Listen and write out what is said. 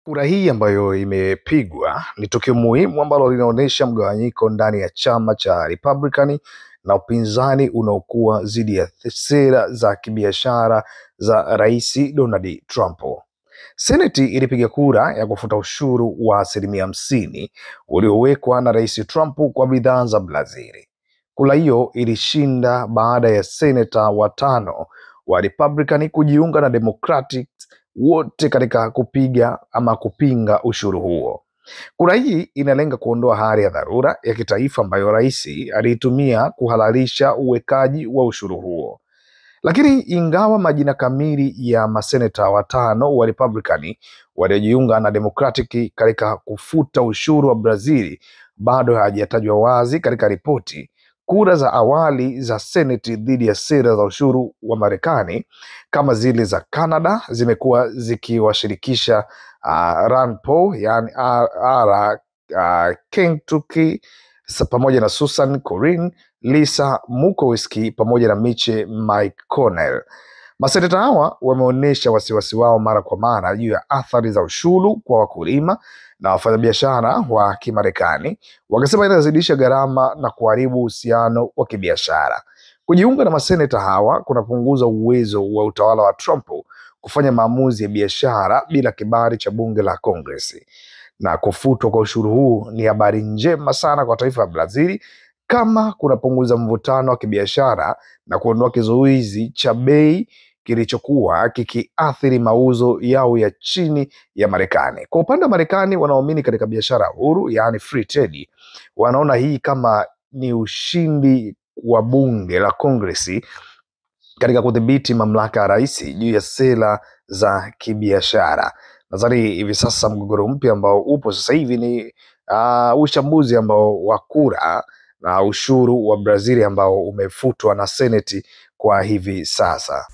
Kura hii ambayo imepigwa ni tukio muhimu ambalo linaonyesha mgawanyiko ndani ya chama cha Republican na upinzani unaokuwa dhidi ya sera za kibiashara za Rais Donald Trump. Seneti ilipiga kura ya kufuta ushuru wa 50% uliowekwa na Rais Trump kwa bidhaa za Brazil. Kura hiyo ilishinda baada ya seneta watano wa Republican kujiunga na Democratic wote katika kupiga ama kupinga ushuru huo. Kura hii inalenga kuondoa hali ya dharura ya kitaifa ambayo rais aliitumia kuhalalisha uwekaji wa ushuru huo. Lakini ingawa majina kamili ya maseneta watano wa Republican waliojiunga na Democratic katika kufuta ushuru wa Brazil bado hayajatajwa wazi katika ripoti, kura za awali za Seneti dhidi ya sera za ushuru wa Marekani kama zile za Canada zimekuwa zikiwashirikisha Rand Paul, yani R Kentucky, pamoja na Susan Collins, Lisa Murkowski pamoja na Mitch McConnell. Maseneta hawa wameonyesha wasiwasi wao mara kwa mara juu ya athari za ushuru kwa wakulima na wafanyabiashara wa Kimarekani, wakisema inazidisha gharama na kuharibu uhusiano wa kibiashara. Kujiunga na maseneta hawa kunapunguza uwezo wa utawala wa Trump kufanya maamuzi ya biashara bila kibali cha bunge la Congress. Na kufutwa kwa ushuru huu ni habari njema sana kwa taifa la Brazil, kama kunapunguza mvutano wa kibiashara na kuondoa kizuizi cha bei kilichokuwa kikiathiri mauzo yao ya chini ya Marekani. Kwa upande wa Marekani, wanaoamini katika biashara huru, yaani free trade, wanaona hii kama ni ushindi wa bunge la Congress katika kudhibiti mamlaka ya rais juu ya sera za kibiashara. Nadhani hivi sasa mgogoro mpya ambao upo sasa hivi ni uchambuzi ambao wa kura na ushuru wa Brazil ambao umefutwa na Seneti kwa hivi sasa.